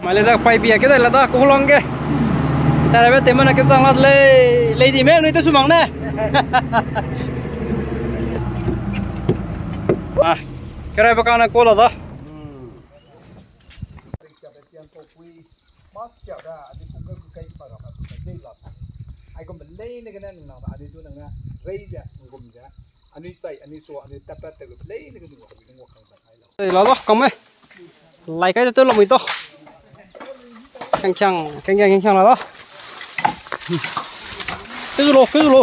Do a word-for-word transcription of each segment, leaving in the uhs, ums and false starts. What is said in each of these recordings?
Mai le zak pai bia ke dai la da, Kohulong ge. Tarabe te mana ke chang la lei, lei di me, nui te sumang ne. Ah, kerai ba kane ko la da. Ai gum leine gene nang na, ani du nang na, rei ze, ngum ze, anui chai, anui so, anui tapa te gum leine gene ngum, ngum kang. Ei, la da, kam e. Lai kai te lamui to. Kang kang, kang kang, kang kang la da. Ke zu lo, ke zu lo.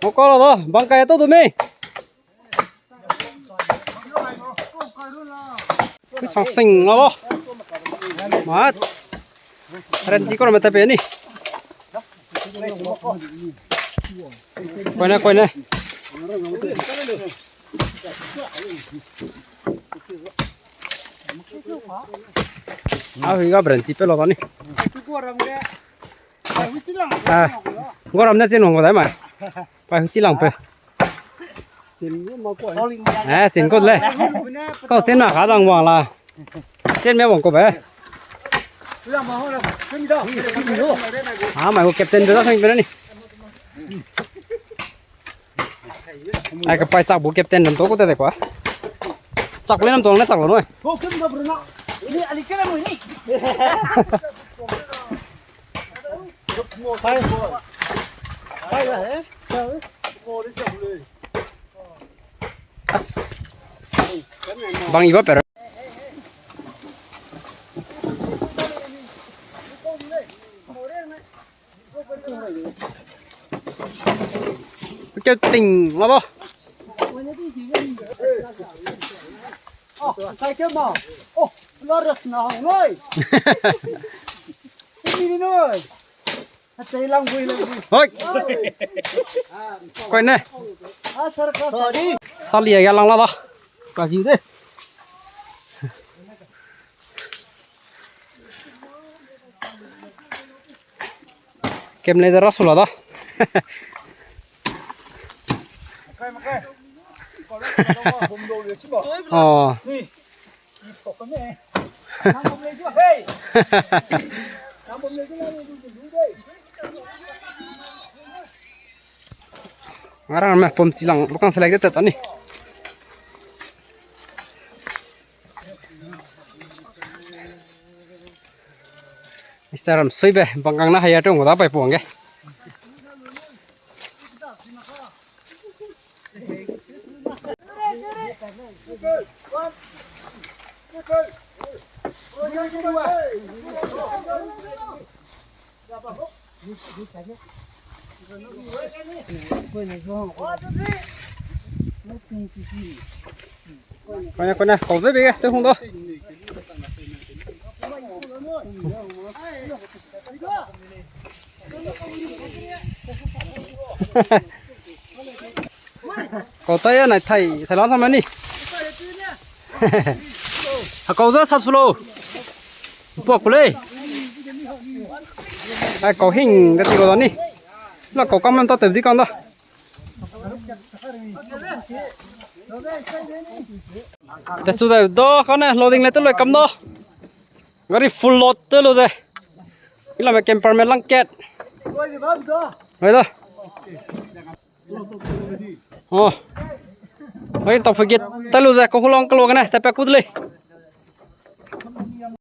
Mo ka la da, bang kai to du me. Kui sang sing la da. Mat. Ren ji ko me ta pe ni. Koi ne, koi ne. A hui ga bren ji pe lo ta ni. Ah, goram ne chin wang ko dai mai. Pai hu chi lang pe. Eh, chin ko le. Ko chin na ka dang wang la. Chin me wang ko be. Ah, mai ko captain be da sang be ni. Ai, ka pai chak bu captain lam to ko te de kwa. Chak le lam to ne chak lo noi. As. Bang iba per. Ke ting la ba. Oh, sai ke ma. Oh, la ras na hang noi. Sini ni noi. Hatei lang bui, lang bui. Hoi. Koi ne. Ah, sar ka, sorry. Sali ya lang la da. Ka ji de. Kem le da ra su la da. Oh. Ngarang me pom chilang, bukang select de tet ani. Mister Ramsui be, bangkang na hire tong da pai puang ge. Kone, kone, kau ze bege, te hung da. Kau tai ya nai thai, thai la sa mani. Ha kau za sap su lo. Puak ku lei. Ai kau hing ga ti lo da ni. La kau kam lam ta te di kan da. Te su da do kane loading le te loi kam da. Gari full load te lo ze. Ila me camper me lang kat. Ai da. Oh. Oi, tau forget. Talu ze, ko hulong kalo gane, ta pe kut lei.